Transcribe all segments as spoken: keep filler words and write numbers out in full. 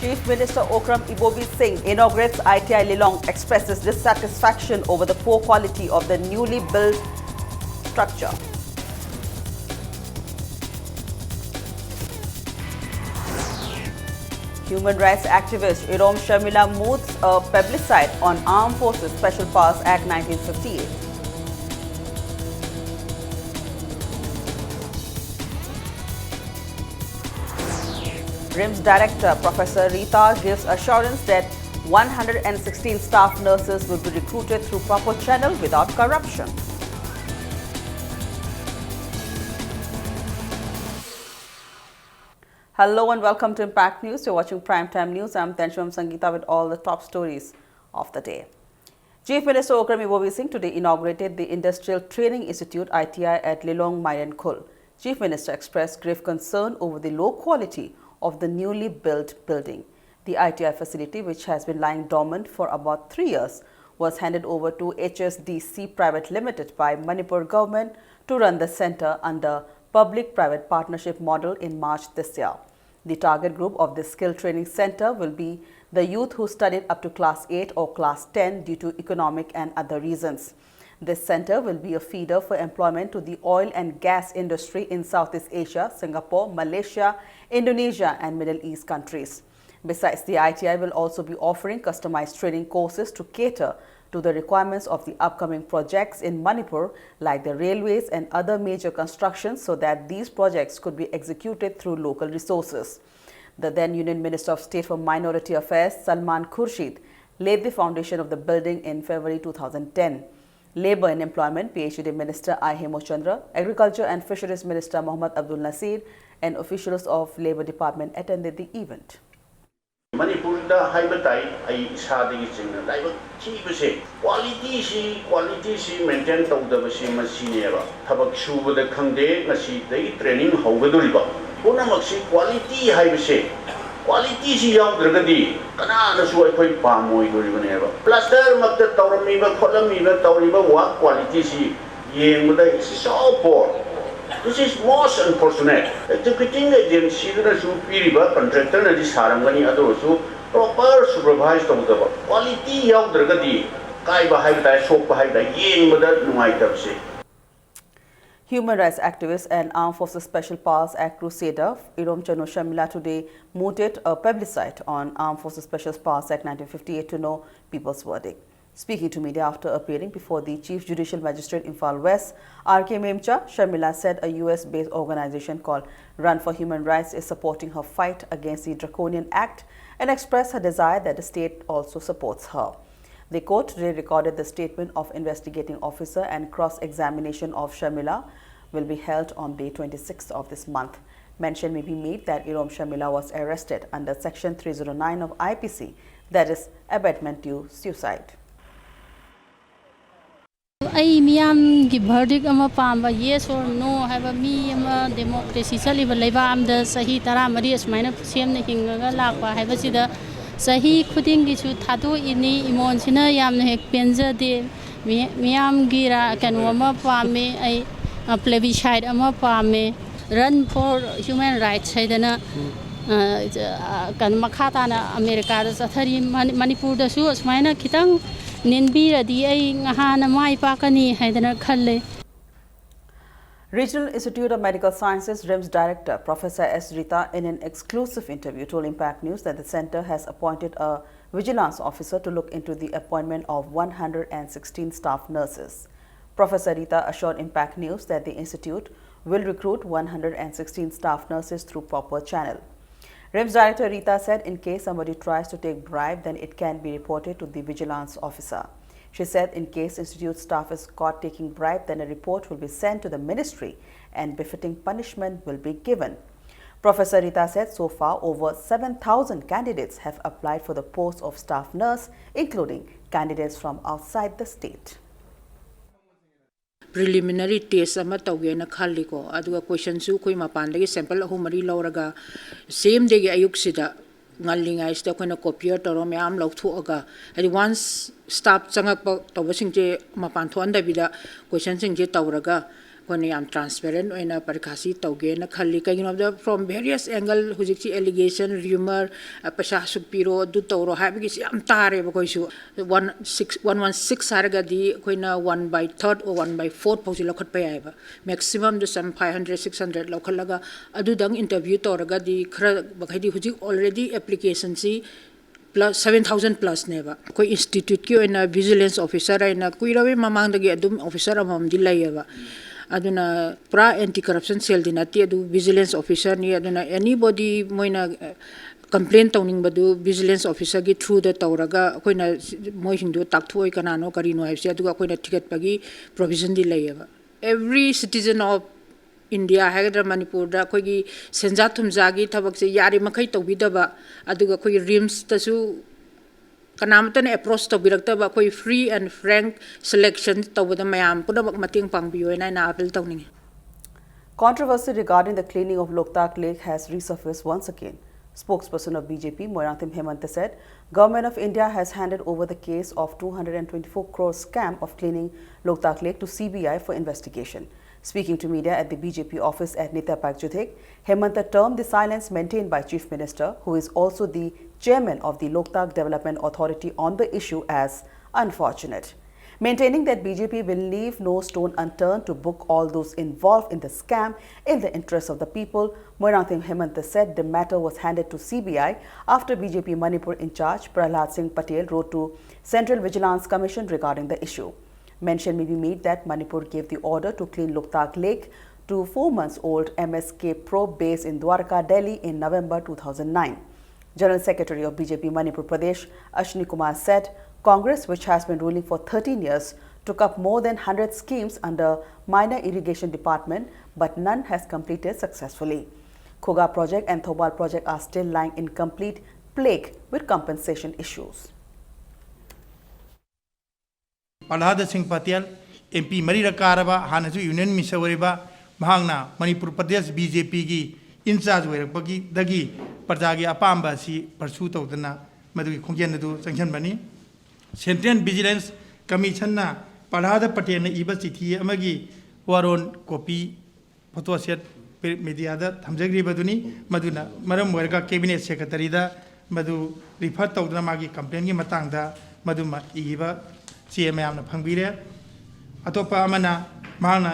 Chief Minister Okram Ibobi Singh inaugurates I T I Lilong, expresses dissatisfaction over the poor quality of the newly built structure. Human rights activist Irom Sharmila moods a plebiscite on Armed Forces Special Powers Act nineteen fifty-eight. RIMS Director Professor Rita gives assurance that one hundred sixteen staff nurses will be recruited through proper channel without corruption. Hello and welcome to Impact News. You're watching Prime Time News. I'm Tensham Sangita with all the top stories of the day. Chief Minister Okram Ibobi Singh today inaugurated the Industrial Training Institute, I T I, at Lilong Mairenkhul. Chief Minister expressed grave concern over the low quality of the newly built building. The I T I facility, which has been lying dormant for about three years, was handed over to H S D C Private Limited by Manipur government to run the center under public-private partnership model in March this year. The target group of this skill training center will be the youth who studied up to class eight or class ten due to economic and other reasons. This center will be a feeder for employment to the oil and gas industry in Southeast Asia, Singapore, Malaysia, Indonesia, and Middle East countries. Besides, the I T I will also be offering customized training courses to cater to the requirements of the upcoming projects in Manipur, like the railways and other major constructions, so that these projects could be executed through local resources. The then Union Minister of State for Minority Affairs, Salman Khurshid, laid the foundation of the building in February two thousand ten. Labor and Employment, P H E D Minister I Hemochandra, Agriculture and Fisheries Minister Mohammad Abdul Nasir, and officials of Labor Department attended the event. ꯃꯅꯤꯄꯨꯔꯗ ꯍꯥꯏꯕ ꯇꯥꯏ, ꯑꯩ ꯏꯁꯥꯗꯒꯤ ꯆꯤꯡꯅ ꯂꯥꯏꯕꯛ ꯊꯤꯕꯁꯦ ꯀ꯭ꯋꯥꯂꯤꯇꯤꯁꯤ, ꯀ꯭ꯋꯥꯂꯤꯇꯤꯁꯤ maintain ꯇꯧꯗꯕꯁꯤ ꯃꯁꯤꯅꯦꯕ꯫ ꯊꯕꯛ ꯁꯨꯕꯗ ꯈꯪꯗꯦ, ꯉꯁꯤꯗꯒꯤ ꯇ꯭ꯔꯦꯅꯤꯡ ꯍꯧꯒꯗꯧꯔꯤꯕ ꯄꯨꯝꯅꯃꯛꯁꯤ ꯀ꯭ꯋꯥꯂꯤꯇꯤ ꯍꯥꯏꯕꯁꯦ, ꯀ꯭ꯋꯥꯂꯤꯇꯤꯁꯤ ꯌꯥꯎꯗ꯭ꯔꯒꯗꯤ ꯀꯅꯥꯅꯁꯨ ꯑꯩꯈꯣꯏ ꯄꯥꯝꯃꯣꯏꯗꯧꯔꯤꯕꯅꯦꯕ꯫ ꯄ꯭ꯂꯥꯁꯇꯔ ꯃꯛꯇ ꯇꯧꯔꯝꯃꯤꯕ ꯈꯣꯠꯂꯝꯃꯤꯕ ꯇꯧꯔꯤꯕ ꯋꯥꯔꯛ ꯀ꯭ꯋꯥꯂꯤꯇꯤꯁꯤ ꯌꯦꯡꯕꯗ it's so poor꯫ This is most unfortunate. Executing agency ꯗꯨꯅꯁꯨ ꯄꯤꯔꯤꯕ contractor ꯅꯗꯤ ꯁꯥꯔꯝꯒꯅꯤ, ꯑꯗꯨ ꯑꯣꯏꯔꯁꯨ proper supervise ꯇꯧꯗꯕ, quality ꯌꯥꯎꯗ꯭ꯔꯒꯗꯤ ꯀꯥꯏꯕ ꯍꯥꯏꯕ ꯇꯥꯔꯦ, ꯁꯣꯛꯄ ꯍꯥꯏꯕ ꯇꯥꯔꯦ, ꯌꯦꯡꯕꯗ ꯅꯨꯡꯉꯥꯏꯇꯕꯁꯦ꯫ Human rights activist and Armed Forces Special Powers Act crusader Irom Chanu Sharmila today mooted a plebiscite on Armed Forces Special Powers Act nineteen fifty-eight to know people's verdict. Speaking to media after appearing before the Chief Judicial Magistrate Imphal West, R K Memcha, Sharmila said a U S-based organization called Run for Human Rights is supporting her fight against the draconian act and expressed her desire that the state also supports her. The court today recorded the statement of investigating officer and cross-examination of Sharmila will be held on day twenty-sixth of this month. Mention may be made that Irom Sharmila was arrested under Section three zero nine of I P C, that is, abetment to suicide. ꯑꯩ ꯃꯤꯌꯥꯝꯒꯤ verdict ꯑꯃ ꯄꯥꯝꯕ, yes or no ꯍꯥꯏꯕ꯫ ꯃꯤ ꯑꯃ, democracy ꯆꯠꯂꯤꯕ ꯂꯩꯕꯥꯛ ꯑꯃꯗ ꯆꯍꯤ ꯇꯔꯥꯃꯔꯤ ꯑꯁꯨꯃꯥꯏꯅ ꯁꯦꯝꯅ ꯍꯤꯡꯉꯒ ꯂꯥꯛꯄ ꯍꯥꯏꯕꯁꯤꯗ ꯆꯍꯤ ꯈꯨꯗꯤꯡꯒꯤꯁꯨ ꯊꯥꯗꯣꯛꯏꯅꯤ꯫ ꯏꯃꯣꯟꯁꯤꯅ ꯌꯥꯝꯅ ꯍꯦꯛ ꯄꯦꯟꯖꯗꯦ꯫ ꯃꯤ-, ꯃꯤꯌꯥꯝꯒꯤ ꯔꯥ-, ꯀꯩꯅꯣ ꯑꯃ ꯄꯥꯝꯃꯦ ꯑꯩ, ꯑ, plebiscite ꯑꯃ ꯄꯥꯝꯃꯦ꯫ Run for Human Rights ꯍꯥꯏꯗꯅ, ꯑ, ꯑ, ꯀꯩꯅꯣ, ꯃꯈꯥ ꯇꯥꯅ ꯑꯃꯦꯔꯤꯀꯥꯗ ꯆꯠꯊꯔꯤ꯫ ꯃꯅꯤ-, ꯃꯅꯤꯄꯨꯔꯗꯁꯨ ꯑꯁꯨꯃꯥꯏꯅ ꯈꯤꯇꯪ ꯅꯦꯟꯕꯤꯔꯗꯤ ꯑꯩ ꯉꯍꯥꯟꯅ ꯃꯥꯏ ꯄꯥꯛꯀꯅꯤ ꯍꯥꯏꯗꯅ ꯈꯜꯂꯦ꯫ Regional Institute of Medical Sciences, RIMS Director Professor S Rita, in an exclusive interview, told Impact News that the center has appointed a vigilance officer to look into the appointment of one hundred and sixteen staff nurses. Professor Rita assured Impact News that the institute will recruit one hundred and sixteen staff nurses through proper channel. RIMS Director Rita said in case somebody tries to take bribe, then it can be reported to the vigilance officer. She said in case institute staff is caught taking bribe, then a report will be sent to the ministry and befitting punishment will be given. Professor Rita said so far over seven thousand candidates have applied for the post of staff nurse, including candidates from outside the state. Preliminary test ꯑꯃ ꯇꯧꯒꯦꯅ ꯈꯜꯂꯤꯀꯣ꯫ ꯑꯗꯨꯒ questionꯁꯨ ꯑꯩꯈꯣꯏ ꯃꯄꯥꯟꯗꯒꯤ sample ꯑꯍꯨꯝ ꯃꯔꯤ ꯂꯧꯔꯒ same dayꯒꯤ ꯑꯌꯨꯛꯁꯤꯗ ꯉꯜꯂꯤꯉꯩꯁꯤꯗ ꯑꯩꯈꯣꯏꯅ copier ꯇꯧꯔꯒ ꯃꯌꯥꯝ ꯂꯧꯊꯣꯛꯑꯒ, ꯍꯥꯏꯗꯤ once staff ꯆꯪꯉꯛꯄ ꯇꯧꯕꯁꯤꯡꯁꯦ ꯃꯄꯥꯟ ꯊꯣꯛꯍꯟꯗꯕꯤꯗ questionꯁꯤꯡꯁꯦ ꯇꯧꯔꯒ ꯑꯩꯈꯣꯏꯅ ꯌꯥꯝ transparent ꯑꯣꯏꯅ ꯄꯔꯤꯈꯥꯁꯤ ꯇꯧꯒꯦꯅ ꯈꯜꯂꯤ꯫ ꯀꯩꯒꯤꯅꯣ ꯍꯥꯏꯕꯗ from various angle ꯍꯧꯖꯤꯛꯁꯤ allegation, rumor, ꯑ, ꯄꯩꯁꯥ ꯑꯁꯨꯛ ꯄꯤꯔꯣ, ꯑꯗꯨ ꯇꯧꯔꯣ ꯍꯥꯏꯕꯒꯤꯁꯤ ꯌꯥꯝ ꯇꯥꯔꯦꯕ ꯑꯩꯈꯣꯏꯁꯨ꯫ One six, one one six ꯍꯥꯏꯔꯒꯗꯤ ꯑꯩꯈꯣꯏꯅ one by third or one by fourth ꯐꯥꯎꯁꯤ ꯂꯧꯈꯠꯄ ꯌꯥꯏꯑꯕ꯫ Maximum ꯗꯨ some five hundred, six hundred ꯂꯧꯈꯠꯂꯒ ꯑꯗꯨꯗꯪ interview ꯇꯧꯔꯒꯗꯤ ꯈꯔ ꯃꯈꯩꯗꯤ ꯍꯧꯖꯤꯛ already applicationꯁꯤ plus seven thousand plusꯅꯦꯕ꯫ ꯑꯩꯈꯣꯏ instituteꯀꯤ ꯑꯣꯏꯅ vigilance officer ꯍꯥꯏꯅ ꯀꯨꯏꯔꯕꯩ ꯃꯃꯥꯡꯗꯒꯤ ꯑꯗꯨꯝ officer ꯑꯃꯃꯝꯗꯤ ꯂꯩꯌꯦꯕ꯫ ꯑꯗꯨꯅ ꯄꯨꯔꯥ anti corruption cellꯗꯤ ꯅꯠꯇꯦ, ꯑꯗꯨ vigilance officerꯅꯤ꯫ ꯑꯗꯨꯅ anybody ꯃꯣꯏꯅ, ꯑ, complain ꯇꯧꯅꯤꯡꯕꯗꯨ vigilance officerꯒꯤ throughꯗ ꯇꯧꯔꯒ ꯑꯩꯈꯣꯏꯅ ꯃꯣꯏꯁꯤꯡꯗꯨ ꯇꯥꯛꯊꯣꯛꯑꯣꯏ ꯀꯅꯥꯅꯣ ꯀꯔꯤꯅꯣ ꯍꯥꯏꯕꯁꯦ, ꯑꯗꯨꯒ ꯑꯩꯈꯣꯏꯅ ꯊꯤꯒꯠꯄꯒꯤ provisionꯗꯤ ꯂꯩꯌꯦꯕ꯫ Every citizen of India ꯍꯥꯏꯒꯗ꯭ꯔꯥ, ꯃꯅꯤꯄꯨꯔꯗ ꯑꯩꯈꯣꯏꯒꯤ ꯁꯦꯟꯖꯥ ꯊꯨꯝꯖꯥꯒꯤ ꯊꯕꯛꯁꯦ ꯌꯥꯔꯤꯃꯈꯩ ꯇꯧꯕꯤꯗꯕ, ꯑꯗꯨꯒ ꯑꯩꯈꯣꯏꯒꯤ RIMSꯇꯁꯨ ꯀꯅꯥꯃꯠꯇꯅ approach ꯇꯧꯕꯤꯔꯛꯇꯕ, ꯑꯩꯈꯣꯏ free and frank selection ꯇꯧꯕꯗ ꯃꯌꯥꯝ ꯄꯨꯝꯅꯃꯛ ꯃꯇꯦꯡ ꯄꯥꯡꯕꯤꯌꯨ ꯍꯥꯏꯅ ꯑꯩꯅ appeal ꯇꯧꯅꯤꯡꯉꯤ꯫ Controversy regarding the cleaning of Loktak Lake has resurfaced once again. Spokesperson of B J P, Moirangthem Hemanta, said Government of India has handed over the case of two hundred and twenty-four crore scam of cleaning Loktak Lake to C B I for investigation. Speaking to media at the B J P office at Nitya Park, Juthek, Hemanta termed the silence maintained by Chief Minister, who is also the chairman of the Loktak Development Authority, on the issue as unfortunate. Maintaining that B J P will leave no stone unturned to book all those involved in the scam in the interest of the people, Moirangthem Hemanta said the matter was handed to C B I after B J P Manipur in charge Prahlad Singh Patel wrote to Central Vigilance Commission regarding the issue. Mention may be made that Manipur gave the order to clean Loktak Lake to four months old M S K probe base in Dwarka, Delhi in November two thousand nine. General Secretary of B J P Manipur Pradesh, Ashwini Kumar, said Congress, which has been ruling for thirteen years, took up more than hundred schemes under minor irrigation department, but none has completed successfully. Khuga project and Thoubal project are still lying incomplete, plagued with compensation issues. ꯄ꯭ꯔꯍꯂꯥꯗ ꯁꯤꯡ Patel, M P ꯃꯔꯤꯔꯛ ꯀꯥꯔꯕ, ꯍꯥꯟꯅꯁꯨ union minister ꯑꯣꯏꯔꯤꯕ, ꯃꯍꯥꯛꯅ Manipur Pradesh B J ꯄꯤꯒꯤ in-charge ꯑꯣꯏꯔꯛꯄꯒꯤꯗꯒꯤ ꯄ꯭ꯔꯖꯥꯒꯤ ꯑꯄꯥꯝꯕ ꯑꯁꯤ ꯄꯔꯁꯨ ꯇꯧꯗꯅ ꯃꯗꯨꯒꯤ ꯈꯣꯡꯖꯦꯜ ꯑꯗꯨ ꯆꯪꯁꯤꯟꯕꯅꯤ꯫ ꯁꯦꯟꯇ꯭ꯔꯦꯜ ꯚꯤꯖꯤꯂꯦꯟꯁ ꯀꯃꯤꯁꯟꯅ ꯄ꯭ꯔꯍꯂꯥꯗ ꯄꯇꯦꯜꯅ ꯏꯕ ꯆꯤꯊꯤ ꯑꯃꯒꯤ ꯋꯥꯔꯣꯟ ꯀꯣꯄꯤ ꯐꯣꯇꯣ ꯁꯦꯠ ꯃꯦꯗꯤꯌꯥꯗ ꯊꯝꯖꯈ꯭ꯔꯤꯕꯗꯨꯅꯤ꯫ ꯃꯗꯨꯅ ꯃꯔꯝ ꯑꯣꯏꯔꯒ ꯀꯦꯕꯤꯅꯦꯠ ꯁꯦꯀ꯭ꯔꯦꯇꯔꯤꯗ ꯃꯗꯨ ꯔꯤꯐꯔ ꯇꯧꯗꯨꯅ ꯃꯥꯒꯤ ꯀꯝꯄ꯭ꯂꯦꯟꯒꯤ ꯃꯇꯥꯡꯗ ꯃꯗꯨꯃ ꯏꯈꯤꯕ ꯆꯦ ꯃꯌꯥꯝꯅ ꯐꯪꯕꯤꯔꯦ꯫ ꯑꯇꯣꯞꯄ ꯑꯃꯅ ꯃꯍꯥꯛꯅ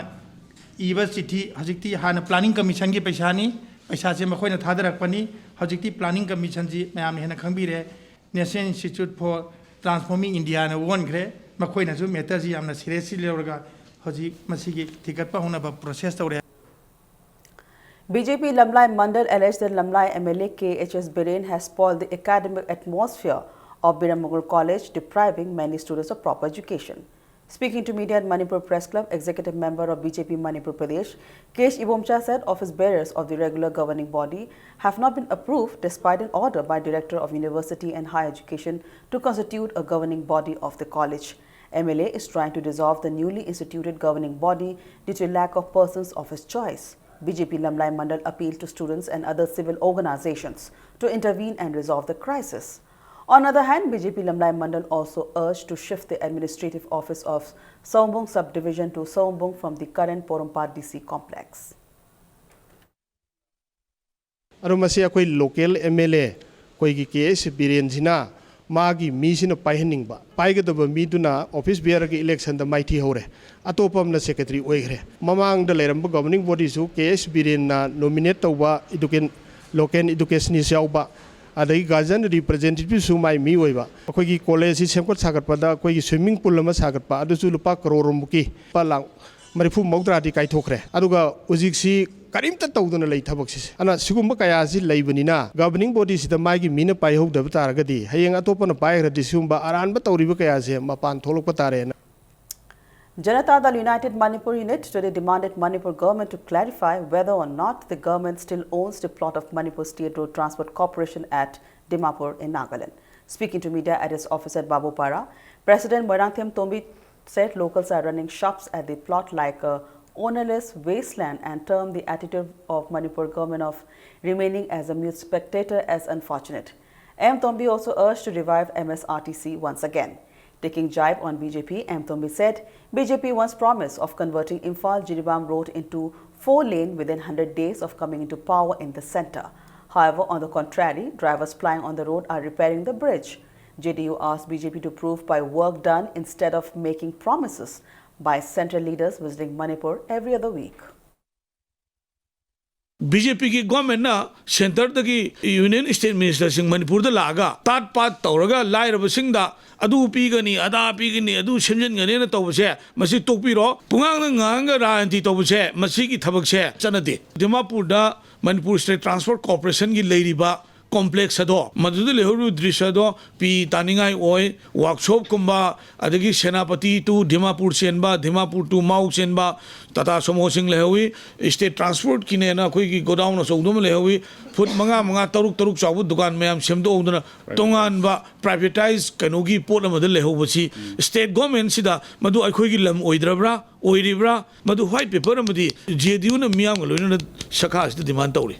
ꯏꯕ ꯆꯤꯊꯤ, ꯍꯧꯖꯤꯛꯇꯤ ꯍꯥꯟꯅ ꯄ꯭ꯂꯥꯅꯤꯡ ꯀꯃꯤꯁꯟꯒꯤ ꯄꯩꯁꯥꯅꯤ, ꯄꯩꯁꯥꯁꯦ ꯃꯈꯣꯏꯅ ꯊꯥꯗꯔꯛꯄꯅꯤ, ꯍꯧꯖꯤꯛꯇꯤ ꯄ꯭ꯂꯥꯅꯤꯡ ꯀꯃꯤꯁꯟꯁꯤ ꯃꯌꯥꯝꯅ ꯍꯦꯟꯅ ꯈꯪꯕꯤꯔꯦ, National Institute for Transforming Indiaꯅ ꯑꯣꯟꯈ꯭ꯔꯦ꯫ ꯃꯈꯣꯏꯅꯁꯨ ꯃꯦꯇꯔꯁꯤ ꯌꯥꯝꯅ ꯁꯤꯔꯤꯌꯁꯂꯤ ꯂꯧꯔꯒ ꯍꯧꯖꯤꯛ ꯃꯁꯤꯒꯤ ꯊꯤꯒꯠꯄ ꯍꯧꯅꯕ ꯄ꯭ꯔꯣꯁꯦꯁ ꯇꯧꯔꯦ꯫ B J P Lamlai Mandal alleged that Lamlai M L A K H S Biren has spoiled the academic atmosphere of Biramangal College, depriving many students of proper education. Speaking to media at Manipur Press Club, Executive Member of B J P Manipur Pradesh, K H Ibomcha said office bearers of the regular governing body have not been approved despite an order by Director of University and Higher Education to constitute a governing body of the college. M L A is trying to dissolve the newly instituted governing body due to lack of persons of his choice. B J P Lamlai Mandal appealed to students and other civil organizations to intervene and resolve the crisis. On other hand, B J P Lamlai Mandal also urged to shift the administrative office of Saubung subdivision to Saubung from the current Porompat D C complex. ꯑꯗꯣ ꯃꯁꯤ ꯑꯩꯈꯣꯏ local M L A ꯑꯩꯈꯣꯏꯒꯤ K H Birenꯁꯤꯅ ꯃꯥꯒꯤ ꯃꯤꯁꯤꯅ ꯄꯥꯏꯍꯟꯅꯤꯡꯕ, ꯄꯥꯏꯒꯗꯕ ꯃꯤꯗꯨꯅ office bearerꯒꯤ electionꯗ ꯃꯥꯏꯊꯤ ꯍꯧꯔꯦ, ꯑꯇꯣꯞꯄ ꯑꯃꯅ secretary ꯑꯣꯏꯈ꯭ꯔꯦ꯫ ꯃꯃꯥꯡꯗ ꯂꯩꯔꯝꯕ governing bodyꯁꯨ K H Birenꯅ nominate ꯇꯧꯕ education, local educationist ꯌꯥꯎꯕ, ꯑꯗꯒꯤ guardian representativeꯁꯨ ꯃꯥꯏ ꯃꯤ ꯑꯣꯏꯕ꯫ ꯑꯩꯈꯣꯏꯒꯤ collegeꯁꯤ ꯁꯦꯝꯒꯠ ꯁꯥꯒꯠꯄꯗ ꯑꯩꯈꯣꯏꯒꯤ swimming pool ꯑꯃ ꯁꯥꯒꯠꯄ, ꯑꯗꯨꯁꯨ ꯂꯨꯄꯥ ꯀꯔꯣꯔ ꯃꯨꯛꯀꯤ, ꯂꯨꯄꯥ ꯂꯥꯛ ꯃꯔꯤꯐꯨ ꯃꯧꯗ꯭ꯔꯥꯗꯤ ꯀꯥꯏꯊꯣꯛꯈ꯭ꯔꯦ꯫ ꯑꯗꯨꯒ ꯍꯧꯖꯤꯛꯁꯤ ꯀꯔꯤꯝꯇ ꯇꯧꯗꯅ ꯂꯩ ꯊꯕꯛꯁꯤꯁꯦ꯫ ꯑꯗꯨꯅ ꯁꯤꯒꯨꯝꯕ ꯀꯌꯥꯁꯤ ꯂꯩꯕꯅꯤꯅ governing bodyꯁꯤꯗ ꯃꯥꯒꯤ ꯃꯤꯅ ꯄꯥꯏꯍꯧꯗꯕ ꯇꯥꯔꯒꯗꯤ ꯍꯌꯦꯡ ꯑꯇꯣꯞꯄꯅ ꯄꯥꯏꯈ꯭ꯔꯗꯤ ꯁꯤꯒꯨꯝꯕ ꯑꯔꯥꯟꯕ ꯇꯧꯔꯤꯕ ꯀꯌꯥꯁꯦ ꯃꯄꯥꯟ ꯊꯣꯛꯂꯛꯄ ꯇꯥꯔꯦꯅ꯫ Janata Dal United Manipur Unit today demanded Manipur government to clarify whether or not the government still owns the plot of Manipur State Road Transport Corporation at Dimapur in Nagaland. Speaking to media at its office at Babupara, President Moirangthem Tombi said locals are running shops at the plot like a ownerless wasteland and termed the attitude of Manipur government of remaining as a mute spectator as unfortunate. M Tombi also urged to revive M S R T C once again. Taking jibe on B J P, M Tombi said B J P once promised of converting Imphal Jiribam Road into four lane within one hundred days of coming into power in the centre. However, on the contrary, drivers plying on the road are repairing the bridge. J D U asked B J P to prove by work done instead of making promises by central leaders visiting Manipur every other week. B J ꯄꯤꯒꯤ ꯒꯣꯔꯃꯦꯟꯅ ꯁꯦꯟꯇꯔꯗꯒꯤ union state ꯃꯤꯅꯤꯁꯇꯔꯁꯤꯡ ꯃꯅꯤꯄꯨꯔꯗ ꯂꯥꯛꯑꯒ ꯇꯥꯠ ꯄꯥꯠ ꯇꯧꯔꯒ ꯂꯥꯏꯔꯕꯁꯤꯡꯗ ꯑꯗꯨ ꯄꯤꯒꯅꯤ, ꯑꯗꯥ ꯄꯤꯒꯅꯤ, ꯑꯗꯨ ꯁꯦꯝꯖꯤꯟꯒꯅꯤꯅ ꯇꯧꯕꯁꯦ, ꯃꯁꯤ ꯇꯣꯛꯄꯤꯔꯣ꯫ ꯄꯨꯡꯉꯥꯡꯗ ꯉꯥꯡꯉꯒ ꯔꯥꯖꯅꯤꯇꯤ ꯇꯧꯕꯁꯦ, ꯃꯁꯤꯒꯤ ꯊꯕꯛꯁꯦ ꯆꯠꯅꯗꯦ꯫ ꯗꯤꯃꯥꯄꯨꯔꯗ ꯃꯅꯤꯄꯨꯔ ꯁ꯭ꯇꯦꯠ ꯇ꯭ꯔꯥꯟꯁꯄꯣꯔꯠ ꯀꯣꯔꯄꯣꯔꯦꯁꯟꯒꯤ ꯂꯩꯔꯤꯕ ꯀꯣꯝꯄ꯭ꯂꯦꯛꯁ ꯑꯗꯣ, ꯃꯗꯨꯗ ꯂꯩꯍꯧꯔꯤꯕ ꯗ꯭ꯔꯤꯁ ꯑꯗꯣ ꯄꯤ ꯇꯥꯅꯤꯡꯉꯥꯏ ꯑꯣꯏ꯫ ꯋꯥꯔꯛꯁꯣꯞꯀꯨꯝꯕ, ꯑꯗꯒꯤ ꯁꯦꯅꯥꯄꯇꯤ ꯇꯨ ꯗꯤꯃꯥꯄꯨꯔ ꯆꯦꯟꯕ, ꯗꯤꯃꯥꯄꯨꯔ ꯇꯨ ꯃꯥꯎ ꯆꯦꯟꯕ ꯇꯥꯇꯥ ꯁꯣꯃꯣꯁꯤꯡ ꯂꯩꯍꯧꯋꯤ꯫ ꯁ꯭ꯇꯦꯠ ꯇ꯭ꯔꯥꯟꯁꯄꯣꯔꯠꯀꯤꯅꯦꯅ ꯑꯩꯈꯣꯏꯒꯤ ꯒꯣꯗꯥꯎꯟ ꯑꯆꯧꯕ ꯑꯃ ꯂꯩꯍꯧꯋꯤ꯫ ꯐꯨꯠ ꯃꯉꯥ ꯃꯉꯥ, ꯇꯔꯨꯛ ꯇꯔꯨꯛ ꯆꯥꯎꯕ ꯗꯨꯀꯥꯟ ꯃꯌꯥꯝ ꯁꯦꯝꯗꯣꯛꯍꯧꯗꯅ ꯇꯣꯉꯥꯟꯕ ꯄ꯭ꯔꯥꯏꯚꯦꯇꯥꯏꯖ ꯀꯩꯅꯣꯒꯤ ꯄꯣꯠ ꯑꯃꯗ ꯂꯩꯍꯧꯕꯁꯤ, ꯁ꯭ꯇꯦꯠ ꯒꯣꯔꯃꯦꯟꯁꯤꯗ ꯃꯗꯨ ꯑꯩꯈꯣꯏꯒꯤ ꯂꯝ ꯑꯣꯏꯗ꯭ꯔꯕ꯭ꯔꯥ, ꯑꯣꯏꯔꯤꯕ꯭ꯔꯥ? ꯃꯗꯨ ꯋꯥꯏꯠ ꯄꯦꯄꯔ ꯑꯃꯗꯤ ꯖꯦ ꯗꯤ ꯌꯨꯅ ꯃꯤꯌꯥꯝꯒ ꯂꯣꯏꯅꯅ ꯁꯔꯀꯥꯔꯁꯤꯗ ꯗꯤꯃꯥꯟ ꯇꯧꯔꯤ꯫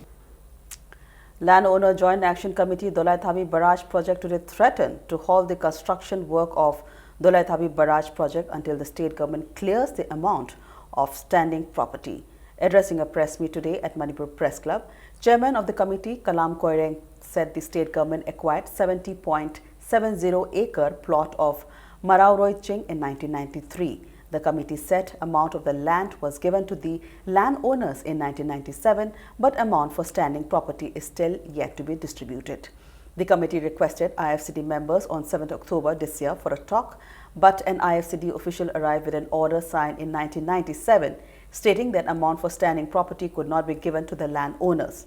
Landowner Joint Action Committee Dolaithabi Barrage Project today threatened to halt the construction work of Dolaithabi Barrage Project until the state government clears the amount of standing property. Addressing a press meet today at Manipur Press Club, chairman of the committee, Kalam Koireng, said the state government acquired seventy point seven zero acre plot of Marauroi Ching in nineteen ninety-three. The committee said amount of the land was given to the landowners in nineteen ninety-seven, but amount for standing property is still yet to be distributed. The committee requested I F C D members on seventh October this year for a talk, but an I F C D official arrived with an order signed in nineteen ninety-seven, stating that amount for standing property could not be given to the landowners.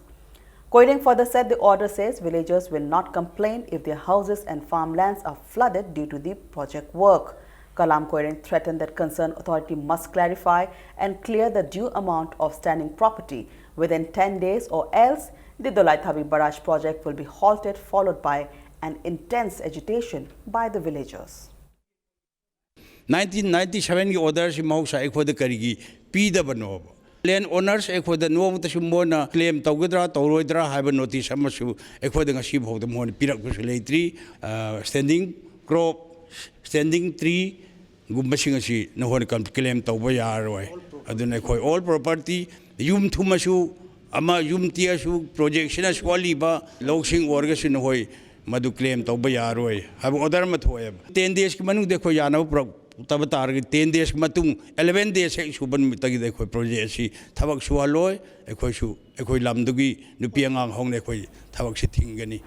Koireng further said the order says villagers will not complain if their houses and farmlands are flooded due to the project work. Kalam Koireng threatened that concerned authority must clarify and clear the due amount of standing property within ten days, or else the Dolaithabi Barrage project will be halted, followed by an intense agitation by the villagers. Nineteen ninety ꯁꯚꯦꯟꯒꯤ ꯑꯣꯔꯗꯔꯁꯤ ꯃꯍꯧꯁꯥ ꯑꯩꯈꯣꯏꯗ ꯀꯔꯤꯒꯤ ꯄꯤꯗꯕꯅꯣꯕ? ꯂꯦꯟ honours ꯑꯩꯈꯣꯏꯗ ꯅꯣꯡꯃꯇꯁꯨ ꯃꯣꯏꯅ claim ꯇꯧꯒꯗ꯭ꯔꯥ ꯇꯧꯔꯣꯏꯗ꯭ꯔꯥ ꯍꯥꯏꯕ ꯅꯣꯇꯤꯁ ꯑꯃꯁꯨ ꯑꯩꯈꯣꯏꯗ ꯉꯁꯤ ꯐꯥꯎꯗ ꯃꯣꯏꯅ ꯄꯤꯔꯛꯄꯁꯨ ꯂꯩꯇ꯭ꯔꯤ꯫ ꯁ꯭ꯇꯦꯟꯗꯤꯡ ꯀ꯭ꯔꯣꯞ Standing tree ꯒꯨꯝꯕꯁꯤꯡ ꯑꯁꯤ ꯅꯈꯣꯏꯅ ꯀꯝ-, claim ꯇꯧꯕ ꯌꯥꯔꯔꯣꯏ꯫ ꯑꯗꯨꯅ ꯑꯩꯈꯣꯏ all property, ꯌꯨꯝ ꯊꯨꯝꯃꯁꯨ, ꯑꯃ ꯌꯨꯝ ꯇꯦꯛꯑꯁꯨ, projectꯁꯤꯅ ꯁꯣꯛꯍꯜꯂꯤꯕ ꯂꯧꯁꯤꯡ ꯑꯣꯏꯔꯒꯁꯨ ꯅꯈꯣꯏ ꯃꯗꯨ claim ꯇꯧꯕ ꯌꯥꯔꯣꯏ ꯍꯥꯏꯕ order ꯑꯃ ꯊꯣꯛꯑꯦꯕ꯫ Ten daysꯀꯤ ꯃꯅꯨꯡꯗ ꯑꯩꯈꯣꯏ ꯌꯥꯅꯕ ꯄꯨꯔꯛꯇꯕ ꯇꯥꯔꯒꯗꯤ, ten days ꯃꯇꯨꯡ, eleven days ꯍꯦꯛ ꯁꯨꯕ ꯅꯨꯃꯤꯠꯇꯒꯤꯗꯤ ꯑꯩꯈꯣꯏ project ꯑꯁꯤ ꯊꯕꯛ ꯁꯨꯍꯜꯂꯣꯏ꯫ ꯑꯩꯈꯣꯏꯁꯨ, ꯑꯩꯈꯣꯏ ꯂꯝꯗꯨꯒꯤ ꯅꯨꯄꯤ ꯑꯉꯥꯡ ꯍꯧꯅ ꯑꯩꯈꯣꯏ ꯊꯕꯛꯁꯤ ꯊꯤꯡꯒꯅꯤ꯫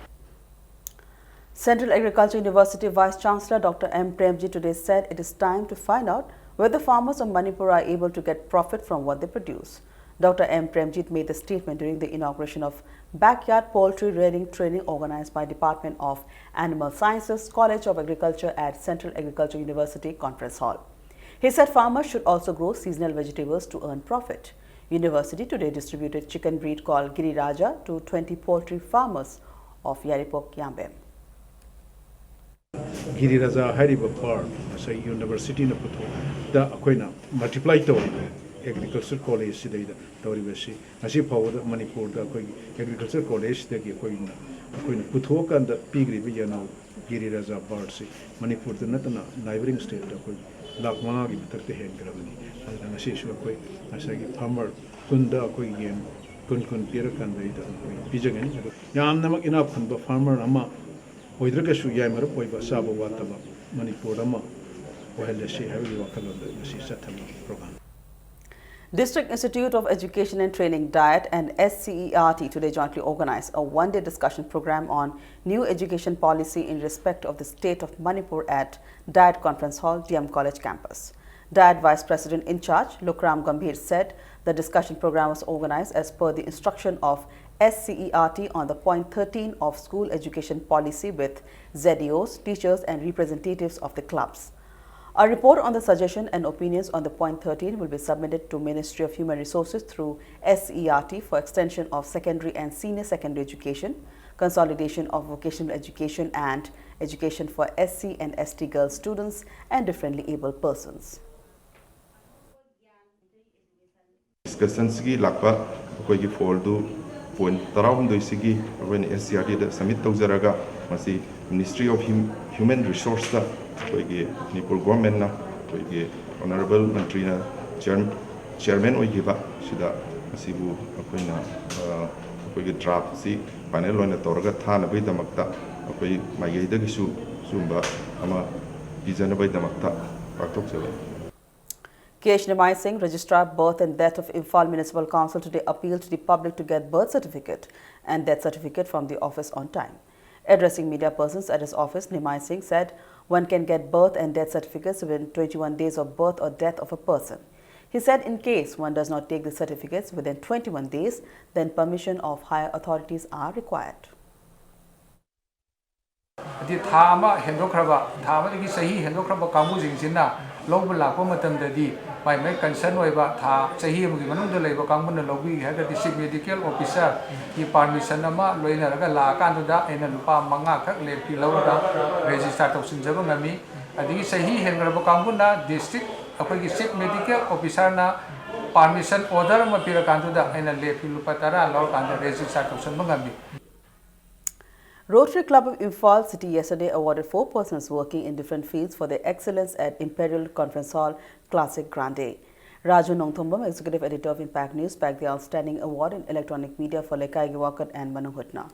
Central Agriculture University Vice Chancellor Doctor M Premjit today said it is time to find out whether farmers of Manipur are able to get profit from what they produce. Doctor M Premjit made the statement during the inauguration of Backyard Poultry Rearing Training organized by Department of Animal Sciences, College of Agriculture at Central Agriculture University Conference Hall. He said farmers should also grow seasonal vegetables to earn profit. University today distributed chicken breed called Giri Raja to twenty poultry farmers of Yairipok Yambem. ꯒꯤꯔꯤ ꯔꯥꯖꯥ ꯍꯥꯏꯔꯤꯕ ꯕꯥꯔꯗ ꯉꯁꯥꯏ ꯌꯨꯅꯤꯚꯔꯁꯤꯇꯤꯅ ꯄꯨꯊꯣꯛꯇ ꯑꯩꯈꯣꯏꯅ multiply ꯇꯧꯔꯤꯕ agriculture ꯀꯣꯂꯦꯖꯁꯤꯗꯩꯗ ꯇꯧꯔꯤꯕꯁꯤ ꯉꯁꯤ ꯐꯥꯎꯕꯗ ꯃꯅꯤꯄꯨꯔꯗ ꯑꯩꯈꯣꯏꯒꯤ agriculture ꯀꯣꯂꯦꯖꯇꯒꯤ ꯑꯩꯈꯣꯏꯅ ꯑꯩꯈꯣꯏꯅ ꯄꯨꯊꯣꯛꯑꯀꯥꯟꯗ ꯄꯤꯈ꯭ꯔꯤꯕ ꯌꯦꯅꯥꯎ ꯒꯤꯔꯤ ꯔꯥꯖꯥ ꯕꯥꯔꯗꯁꯤ ꯃꯅꯤꯄꯨꯔꯗ ꯅꯠꯇꯅ ꯅꯥꯏꯕꯔꯤꯡ ꯁ꯭ꯇꯦꯠꯇ ꯑꯩꯈꯣꯏ ꯂꯥꯈ ꯃꯉꯥꯒꯤ ꯃꯊꯛꯇ ꯍꯦꯟꯈ꯭ꯔꯕꯅꯤ꯫ ꯑꯗꯨꯅ ꯉꯁꯤꯁꯨ ꯑꯩꯈꯣꯏ ꯉꯁꯥꯏꯒꯤ ꯐꯥꯔꯃꯔ ꯀꯨꯟꯗ ꯑꯩꯈꯣꯏ ꯌꯦꯟ ꯀꯨꯟ ꯀꯨꯟ ꯄꯤꯔꯀꯥꯟꯗ ꯑꯩꯈꯣꯏ ꯄꯤꯖꯒꯅꯤ꯫ ꯑꯗꯣ ꯌꯥꯝꯅꯃꯛ ꯏꯅꯥꯛ ꯈꯨꯟꯕ ꯐꯥꯔꯃꯔ ꯑꯃ ꯑꯣꯏꯗ꯭ꯔꯒꯁꯨ ꯌꯥꯏ ꯃꯔꯨꯞ ꯑꯣꯏꯕ ꯆꯥꯕ ꯋꯥꯠꯇꯕ ꯃꯅꯤꯄꯨꯔ ꯑꯃ ꯑꯣꯏꯍꯜꯂꯁꯤ ꯍꯥꯏꯕꯒꯤ ꯋꯥꯈꯜꯂꯣꯟꯗ ꯉꯁꯤ ꯆꯠꯊꯕ programme. District Institute of Education and Training, DIET, and SCERT today jointly organized a one-day discussion program on new education policy in respect of the state of Manipur at DIET Conference Hall, D M College campus. DIET Vice President in charge, Lukram Gambhir, said the discussion program was organized as per the instruction of SCERT on the point thirteen of school education policy with Z E Os, teachers, and representatives of the clubs. A report on the suggestion and opinions on the point thirteen will be submitted to Ministry of Human Resources through SCERT for extension of secondary and senior secondary education, consolidation of vocational education and education for SC and ST girl students and differently abled persons. Discussionꯁꯤꯒꯤ ꯂꯥꯛꯄ ꯑꯩꯈꯣꯏꯒꯤ ꯐꯣꯜꯗꯨ point ꯇꯔꯥꯍꯨꯝꯗꯣꯏꯁꯤꯒꯤ ꯑꯩꯈꯣꯏꯅ SCERTꯗ submit ꯇꯧꯖꯔꯒ ꯃꯁꯤ Ministry of Human Resourceꯇ ꯑꯩꯈꯣꯏꯒꯤ ꯃꯅꯤꯄꯨꯔ ꯒꯣꯔꯃꯦꯟꯅ ꯑꯩꯈꯣꯏꯒꯤ honourable ꯃꯟꯇ꯭ꯔꯤꯅ ꯆꯤꯌꯔ chairman ꯑꯣꯏꯈꯤꯕ ꯁꯤꯗ ꯃꯁꯤꯕꯨ ꯑꯩꯈꯣꯏꯅ ꯑ, ꯑꯩꯈꯣꯏꯒꯤ ꯗ꯭ꯔꯥꯐꯁꯤ ꯐꯥꯏꯅꯦꯜ ꯑꯣꯏꯅ ꯇꯧꯔꯒ ꯊꯥꯅꯕꯒꯤꯗꯃꯛꯇ ꯑꯩꯈꯣꯏ ꯃꯥꯏꯀꯩꯗꯒꯤꯁꯨ ꯁꯤꯒꯨꯝꯕ ꯑꯃ ꯄꯤꯖꯅꯕꯒꯤꯗꯃꯛꯇ ꯄꯥꯡꯊꯣꯛꯆꯕꯅꯤ꯫ K H Nimai Singh, Registrar Birth and Death of Imphal Municipal Council, today appealed to the public to get birth certificate and death certificate from the office on time. Addressing media persons at his office, Nimai Singh said one can get birth and death certificates within twenty-one days of birth or death of a person. He said in case one does not take the certificates within twenty-one days, then permission of higher authorities are required. ꯍꯥꯏꯗꯤ ꯊꯥ ꯑꯃ ꯍꯦꯟꯗꯣꯛꯈ꯭ꯔꯕ, ꯊꯥ ꯑꯃꯗꯒꯤ ꯆꯍꯤ ꯍꯦꯟꯗꯣꯛꯈ꯭ꯔꯕ ꯀꯥꯡꯕꯨꯁꯤꯡꯁꯤꯅ ꯂꯧꯕ ꯂꯥꯛꯄ ꯃꯇꯝꯗꯗꯤ ꯃꯥꯏ ꯃꯥꯏ concern ꯑꯣꯏꯕ ꯊꯥ ꯆꯍꯤ ꯑꯃꯒꯤ ꯃꯅꯨꯡꯗ ꯂꯩꯕ ꯀꯥꯡꯕꯨꯅ ꯂꯧꯕꯤꯒꯦ ꯍꯥꯏꯔꯒꯗꯤ ꯆꯤꯐ ꯃꯦꯗꯤꯀꯦꯜ ꯑꯣꯐꯤꯁꯔꯒꯤ ꯄꯥꯔꯃꯤꯁꯟ ꯑꯃ ꯂꯣꯏꯅꯔꯒ ꯂꯥꯛꯑꯀꯥꯟꯗꯨꯗ ꯑꯩꯅ ꯂꯨꯄꯥ ꯃꯉꯥꯈꯛ ꯂꯦꯞ ꯐꯤ ꯂꯧꯔꯒ ꯔꯦꯖꯤꯁꯇꯥꯔ ꯇꯧꯁꯤꯟꯖꯕ ꯉꯝꯃꯤ꯫ ꯑꯗꯒꯤ ꯆꯍꯤ ꯍꯦꯟꯈ꯭ꯔꯕ ꯀꯥꯡꯕꯨꯅ ꯗꯤꯁꯇ꯭ꯔꯤꯛ ꯑꯩꯈꯣꯏꯒꯤ ꯆꯤꯐ ꯃꯦꯗꯤꯀꯦꯜ ꯑꯣꯐꯤꯁꯔꯅ ꯄꯥꯔꯃꯤꯁꯟ ꯑꯣꯔꯗꯔ ꯑꯃ ꯄꯤꯔꯀꯥꯟꯗꯨꯗ ꯑꯩꯅ ꯂꯦꯞ ꯐꯤ ꯂꯨꯄꯥ ꯇꯔꯥ ꯂꯧꯔꯀꯥꯟꯗ ꯔꯦꯖꯤꯁꯇꯥꯔ ꯇꯧꯁꯤꯟꯕ ꯉꯝꯃꯤ꯫ Rotary Club of Imphal City yesterday awarded four persons working in different fields for their excellence at Imperial Conference Hall Classic Grande. Raju Nongthombam, Executive Editor of Impact News, bagged the outstanding award in electronic media for Lekai Giwakat and Manung Hutna.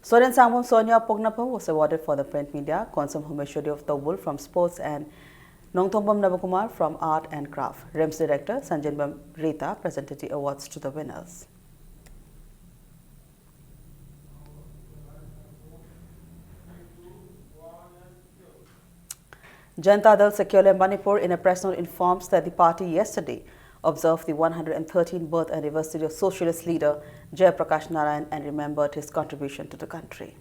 Soren Sangbam Sonia Poknapam was awarded for the print media, Konsam Homeshwari of Tobul from sports, and Nongthombam Nabakumar from art and craft. RIMS Director Sanjinbam Rita presented the awards to the winners. Janata Dal Secular Manipur in a press note informs that the party yesterday observed the one hundred thirteenth birth anniversary of socialist leader Jay Prakash Narayan and remembered his contribution to the country.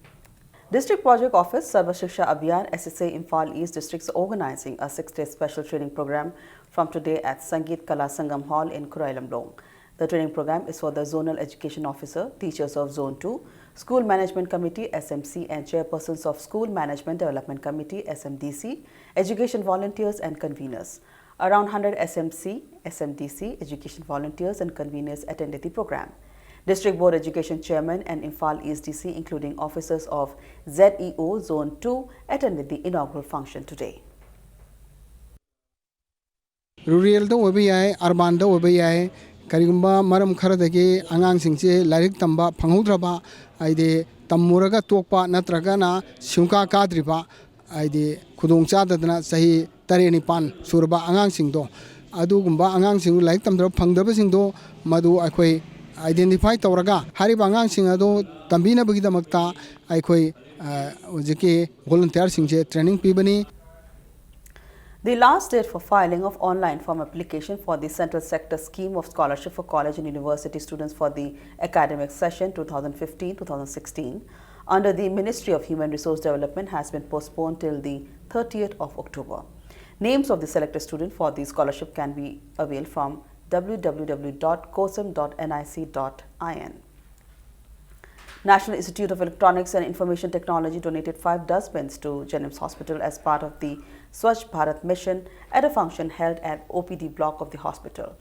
District Project Office, Sarva Shiksha Abhiyan, S S A, Imphal East districts are organizing a six-day special training program from today at Sangeet Kala Sangam Hall in Khurai Lamlong. The training program is for the Zonal Education Officer, teachers of Zone two, School Management Committee, S M C, and chairpersons of School Management Development Committee, S M D C, education volunteers, and conveners. Around hundred S M C, S M D C, education volunteers, and conveners attended the program. District Board Education Chairman and Imphal East D C, including officers of Z E O Zone two, attended the inaugural function today. ꯔꯨꯔꯦꯜꯗ ꯑꯣꯏꯕ ꯌꯥꯏ, ꯑꯔꯕꯥꯟꯗ ꯑꯣꯏꯕ ꯌꯥꯏ, ꯀꯔꯤꯒꯨꯝꯕ ꯃꯔꯝ ꯈꯔꯗꯒꯤ ꯑꯉꯥꯡꯁꯤꯡꯁꯦ ꯂꯥꯏꯔꯤꯛ ꯇꯝꯕ ꯐꯪꯍꯧꯗ꯭ꯔꯕ, ꯍꯥꯏꯗꯤ ꯇꯝꯃꯨꯔꯒ ꯇꯣꯛꯄ ꯅꯠꯇ꯭ꯔꯒꯅ ꯁꯤꯡꯀꯥ ꯀꯥꯗ꯭ꯔꯤꯕ, ꯍꯥꯏꯗꯤ ꯈꯨꯗꯣꯡ ꯆꯥꯗꯗꯅ ꯆꯍꯤ ꯇꯔꯦꯠ ꯅꯤꯄꯥꯟ ꯁꯨꯔꯕ ꯑꯉꯥꯡꯁꯤꯡꯗꯣ, ꯑꯗꯨꯒꯨꯝꯕ ꯑꯉꯥꯡꯁꯤꯡ ꯂꯥꯏꯔꯤꯛ ꯇꯝꯗꯕ ꯐꯪꯗꯕꯁꯤꯡꯗꯣ, ꯃꯗꯨ ꯑꯩꯈꯣꯏ identify ꯇꯧꯔꯒ ꯍꯥꯏꯔꯤꯕ ꯑꯉꯥꯡꯁꯤꯡ ꯑꯗꯨ ꯇꯝꯕꯤꯅꯕꯒꯤꯗꯃꯛꯇ ꯑꯩꯈꯣꯏ ꯍꯧꯖꯤꯛꯀꯤ ꯚꯣꯂꯨꯟꯇꯤꯌꯔꯁꯤꯡꯁꯦ training ꯄꯤꯕꯅꯤ꯫ The last date for filing of online form application for the Central Sector Scheme of Scholarship for College and University Students for the academic session two thousand fifteen two thousand sixteen under the Ministry of Human Resource Development has been postponed till the thirtieth of October. Names of the selected student for the scholarship can be availed from w w w dot cosm dot n i c dot i n. National Institute of Electronics and Information Technology donated five dustbins to JNIMS Hospital as part of the Swachh Bharat Mission at a function held at O P D block of the hospital.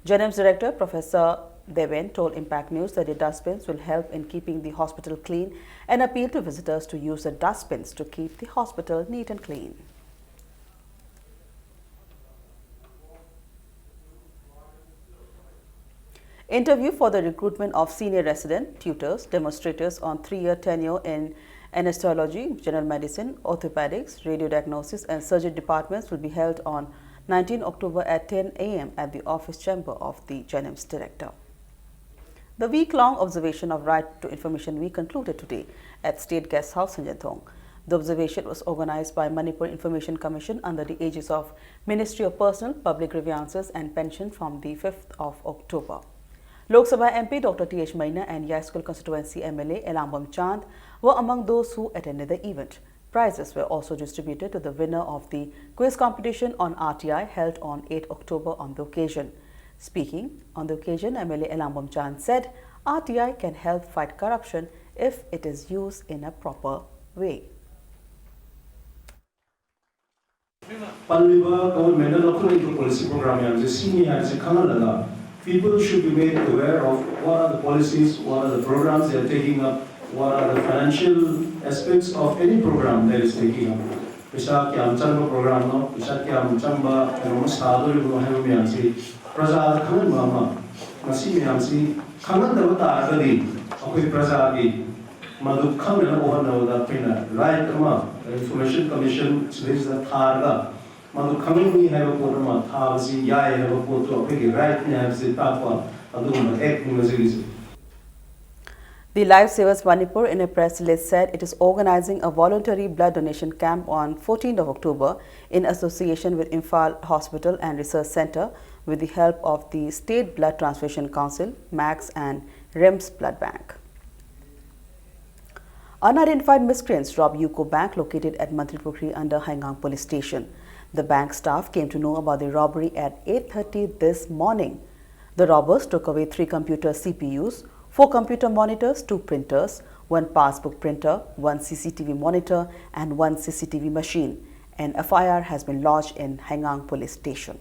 JNIMS Director Professor Deven told Impact News that the dustbins will help in keeping the hospital clean and appealed to visitors to use the dustbins to keep the hospital neat and clean. Interview for the recruitment of senior resident, tutors, demonstrators on three-year tenure in anesthesiology, general medicine, orthopedics, radiodiagnosis and surgery departments will be held on nineteenth October at ten a m at the office chamber of the JNIMS director. The week-long observation of Right to Information Week concluded today at State Guest House, Zhenjiang. The observation was organized by Manipur Information Commission under the aegis of Ministry of Personnel, Public Grievances and Pension from the fifth of October. Lok Sabha M P Doctor T H Maina and Yaskul constituency M L A Elangbam Chand were among those who attended the event. Prizes were also distributed to the winner of the quiz competition on R T I held on eighth October on the occasion. Speaking on the occasion, M L A Elangbam Chand said R T I can help fight corruption if it is used in a proper way. ꯄꯜꯂꯤꯕ ꯒꯚꯔꯟꯃꯦꯟꯠꯅ ꯂꯧꯈꯠꯂꯛꯏꯕ policy programme ꯃꯌꯥꯝꯁꯦ ꯁꯤꯅꯤ ꯍꯥꯏꯕꯁꯦ ꯈꯪꯍꯜꯂꯒ People should be made aware of what are the policies, what are the programs they are taking up, what are the financial aspects of any program that is taking up. ꯄꯩꯁꯥ ꯀꯌꯥꯝ ꯆꯪꯕ ꯄ꯭ꯔꯣꯒ꯭ꯔꯥꯝꯅꯣ, ꯄꯩꯁꯥ ꯀꯌꯥꯝ ꯆꯪꯕ ꯀꯩꯅꯣꯝꯃ ꯁꯥꯗꯣꯔꯤꯕꯅꯣ ꯍꯥꯏꯕ ꯃꯌꯥꯝꯁꯤ ꯄ꯭ꯔꯖꯥꯗ ꯈꯪꯍꯟꯕ ꯑꯃ, ꯃꯁꯤ ꯃꯌꯥꯝꯁꯤ ꯈꯪꯍꯟꯗꯕ ꯇꯥꯔꯒꯗꯤ ꯑꯩꯈꯣꯏ ꯄ꯭ꯔꯖꯥꯒꯤ ꯃꯗꯨ ꯈꯪꯅꯅꯕ ꯍꯣꯠꯅꯕꯗ ꯑꯩꯈꯣꯏꯅ ꯔꯥꯏꯠ ꯑꯃ, ꯏꯟꯐꯣꯔꯃꯦꯁꯟ ꯀꯃꯤꯁꯟ ꯁꯤꯗꯩꯁꯤꯗ ꯊꯥꯔꯒ ꯃꯗꯨ ꯈꯪꯍꯟꯅꯤ ꯍꯥꯏꯕ ꯄꯣꯠ ꯑꯃ ꯊꯥꯕꯁꯤ ꯌꯥꯏ ꯍꯥꯏꯕ ꯄꯣꯠꯇꯨ ꯑꯩꯈꯣꯏꯒꯤ ꯔꯥꯏꯠꯅꯤ ꯍꯥꯏꯕꯁꯤ ꯇꯥꯛꯄ ꯑꯗꯨꯒꯨꯝꯕ acne ꯃꯁꯤꯒꯤꯁꯤ꯫ The Lifesavers Manipur, in a press release, said it is organizing a voluntary blood donation camp on fourteenth of October in association with Imphal Hospital and Research Centre, with the help of the State Blood Transfusion Council, max, and RIMS Blood Bank. Unidentified miscreants robbed UCO Bank located at Mantripukhri under Haigang Police Station. The bank staff came to know about the robbery at eight thirty this morning. The robbers took away three computer C P Us, four computer monitors, two printers, one passbook printer, one C C T V monitor, and one C C T V machine. An F I R has been lodged in Haigang Police Station.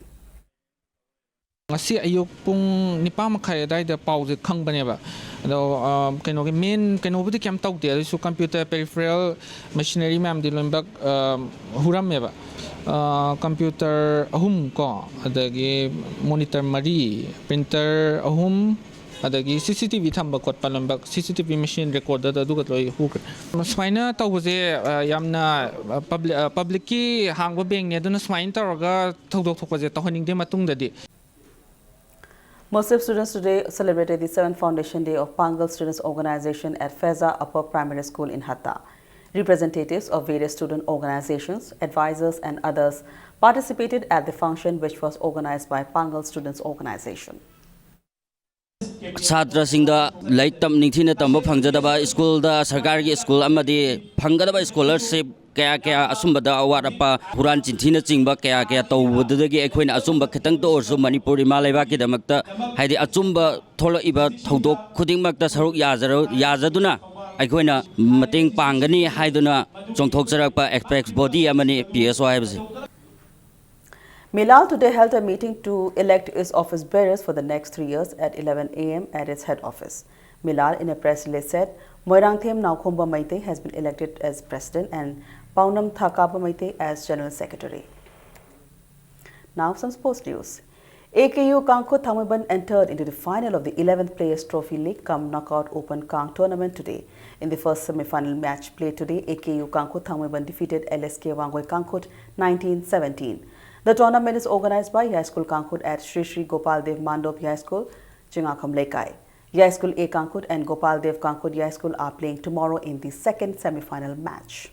ꯉꯁꯤ ꯑꯌꯨꯛ ꯄꯨꯡ ꯅꯤꯄꯥꯟ ꯃꯈꯥꯏ ꯑꯗꯨꯋꯥꯏꯗ ꯄꯥꯎꯁꯦ ꯈꯪꯕꯅꯦꯕ꯫ ꯑꯗꯣ ꯀꯩꯅꯣꯒꯤ ꯃꯦꯟ ꯀꯩꯅꯣꯕꯨꯗꯤ ꯀꯩꯝ ꯇꯧꯗꯦ, ꯑꯗꯨꯁꯨ ꯀꯝꯄ꯭ꯌꯨꯇꯔ ꯄꯦꯔꯤꯐꯦꯔꯦꯜ ꯃꯦꯁꯤꯅꯔꯤ ꯃꯌꯥꯝꯗꯤ ꯂꯣꯏꯅꯃꯛ ꯍꯨꯔꯝꯃꯦꯕ꯫ ꯀꯝꯄ꯭ꯌꯨꯇꯔ ꯑꯍꯨꯝ ꯀꯣ, ꯑꯗꯒꯤ ꯃꯣꯅꯤꯇꯔ ꯃꯔꯤ, ꯄ꯭ꯔꯤꯟꯇꯔ ꯑꯍꯨꯝ, ꯑꯗꯒꯤ ꯁꯤ ꯁꯤ ꯇꯤ ꯚꯤ ꯊꯝꯕ ꯈꯣꯠꯄ ꯂꯣꯏꯅꯃꯛ, ꯁꯤ ꯁꯤ ꯇꯤ ꯚꯤ ꯃꯦꯁꯤꯟ ꯔꯦꯀꯣꯔꯗꯔꯗ ꯑꯗꯨꯒ ꯂꯣꯏ ꯍꯨꯈ꯭ꯔꯦ꯫ ꯁꯨꯃꯥꯏꯅ ꯇꯧꯕꯁꯦ ꯌꯥꯝꯅ ꯄꯕ꯭ꯂꯤꯛꯀꯤ ꯍꯥꯡꯕ ꯕꯦꯡꯅꯦ, ꯑꯗꯨꯅ ꯁꯨꯃꯥꯏꯅ ꯇꯧꯔꯒ ꯊꯧꯗꯣꯛ ꯊꯣꯛꯄꯁꯦ ꯇꯧꯍꯟꯅꯤꯡꯗꯦ ꯃꯇꯨꯡꯗꯗꯤ꯫ Muslim students today celebrated the seventh Foundation Day of Pangal Students Organization at Feza Upper Primary School in Hatta. Representatives of various student organizations, advisors, and others participated at the function, which was organized by Pangal Students Organization. ꯁꯥꯇ꯭ꯔꯁꯤꯡꯗ ꯂꯥꯏꯔꯤꯛ ꯇꯝ ꯅꯤꯡꯊꯤꯅ ꯇꯝꯕ ꯐꯪꯖꯗꯕ, ꯁ꯭ꯀꯨꯜꯗ ꯁꯔꯀꯥꯔꯒꯤ school ꯑꯃꯗꯤ ꯐꯪꯒꯗꯕ scholarship ꯀꯌꯥ ꯀꯌꯥ ꯑꯁꯨꯝꯕꯗ ꯑꯋꯥꯠ ꯑꯄꯥ ꯍꯨꯔꯥꯟ ꯆꯤꯟꯊꯤꯅꯆꯤꯡꯕ ꯀꯌꯥ ꯀꯌꯥ ꯇꯧꯕꯗꯨꯗꯒꯤ ꯑꯩꯈꯣꯏꯅ ꯑꯆꯨꯝꯕ ꯈꯤꯇꯪꯇ ꯑꯣꯏꯔꯁꯨ ꯃꯅꯤꯄꯨꯔ ꯏꯃꯥ ꯂꯩꯕꯥꯛꯀꯤꯗꯃꯛꯇ, ꯍꯥꯏꯗꯤ ꯑꯆꯨꯝꯕ ꯊꯣꯛꯂꯛꯏꯕ ꯊꯧꯗꯣꯛ ꯈꯨꯗꯤꯡꯃꯛꯇ ꯁꯔꯨꯛ ꯌꯥꯖꯔ-, ꯌꯥꯖꯗꯨꯅ ꯑꯩꯈꯣꯏꯅ ꯃꯇꯦꯡ ꯄꯥꯡꯒꯅꯤ ꯍꯥꯏꯗꯨꯅ ꯆꯣꯡꯊꯣꯛꯆꯔꯛꯄ ꯑꯦꯄꯦꯛꯁ ꯕꯣꯗꯤ ꯑꯃꯅꯤ ꯄꯤ ꯑꯦꯁ ꯑꯣ ꯍꯥꯏꯕꯁꯤ꯫ Milal today held a meeting to elect its office bearers for the next three years at eleven a m at its head office. Milal, in a press release, said Moirangthem Naokhomba Meitei has been elected as president and Paunam Thakaba Meitei as general secretary. Now, some sports news. A K U Kangkhut Thangmeiban entered into the final of the eleventh Players Trophy League cum Knockout Open Kang tournament today. In the first semi-final match played today, A K U Kangkhut Thangmeiban defeated L S K Wangoi Kangkhut nineteen seventeen. The tournament is organized by Yaiskul Kangkhut at Shri Shri Gopal Dev Mandop Yaiskul, Chingakham Leikai. Yaiskul A Kangkhut and Gopal Dev Kangkhut Yaiskul are playing tomorrow in the second semi-final match.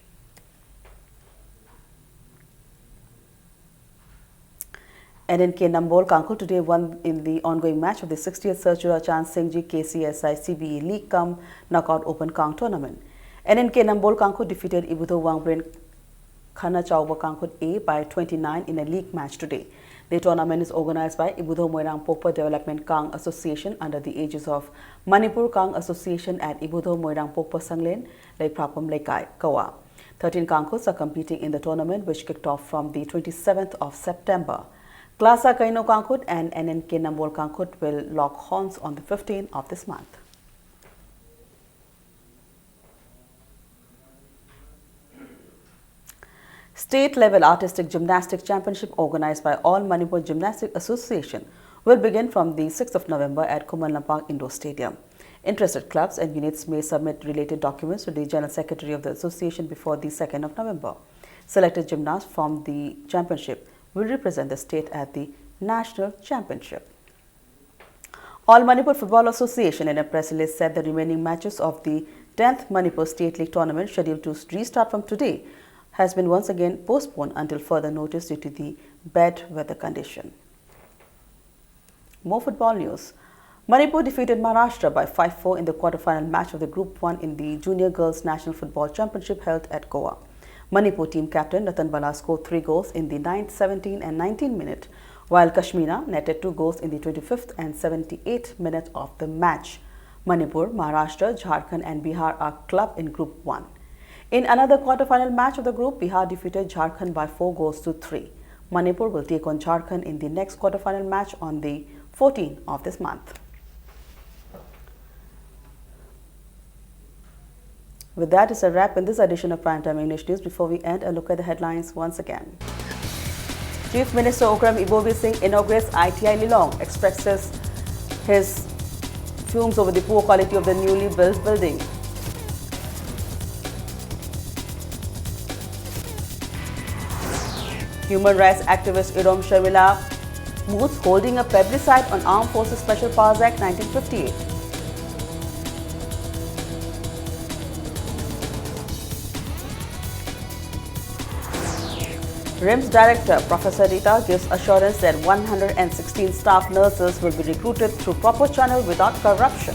N N K Nambol Kangkhut today won in the ongoing match of the sixtieth Sir Churachandpur Singh Ji K C S I C B E League cum Knockout Open Kang tournament. N N K Nambol Kangkhut defeated Ibudho Wangbrain Khana Chauba Kangkhut A by twenty-nine in a league match today. The tournament is organized by Ibudho Moirang Pokpa Development Kang Association under the aegis of Manipur Kang Association at Ibudho Moirang Pokpa Sanglen, Leiprapam Leikai, Kawa. Thirteen Kangkhuts are competing in the tournament, which kicked off from the twenty-seventh of September. Klasa Kaino Kangkhut and N N K Nambol Kangkhut will lock horns on the fifteenth of this month. State level artistic gymnastic championship organized by All Manipur Gymnastic Association will begin from the sixth of November at Khuman Lampak Indoor Stadium. Interested clubs and units may submit related documents to the General Secretary of the association before the second of November. Selected gymnasts from the championship will represent the state at the national championship. All Manipur Football Association, in a press release, said the remaining matches of the tenth Manipur State League tournament, scheduled to restart from today, has been once again postponed until further notice due to the bad weather condition. More football news. Manipur defeated Maharashtra by five four in the quarter-final match of the Group one in the Junior Girls National Football Championship held at Goa. Manipur team captain Ratan Bala scored three goals in the ninth, seventeenth and nineteenth minute, while Kashmina netted two goals in the twenty-fifth and seventy-eighth minute of the match. Manipur, Maharashtra, Jharkhand and Bihar are clubbed in Group one. In another quarter-final match of the group, Bihar defeated Jharkhand by four goals to three. Manipur will take on Jharkhand in the next quarter-final match on the fourteenth of this month. With that, it's a wrap in this edition of Primetime English News. Before we end, a look at the headlines once again. Chief Minister Okram Ibobi Singh inaugurates I T I Lilong, expresses his fumes over the poor quality of the newly built building. Human rights activist Irom Sharmila Booth holding a plebiscite on Armed Forces Special Powers Act nineteen fifty-eight. RIMS Director Professor Rita gives assurance that one hundred sixteen staff nurses will be recruited through proper channel without corruption.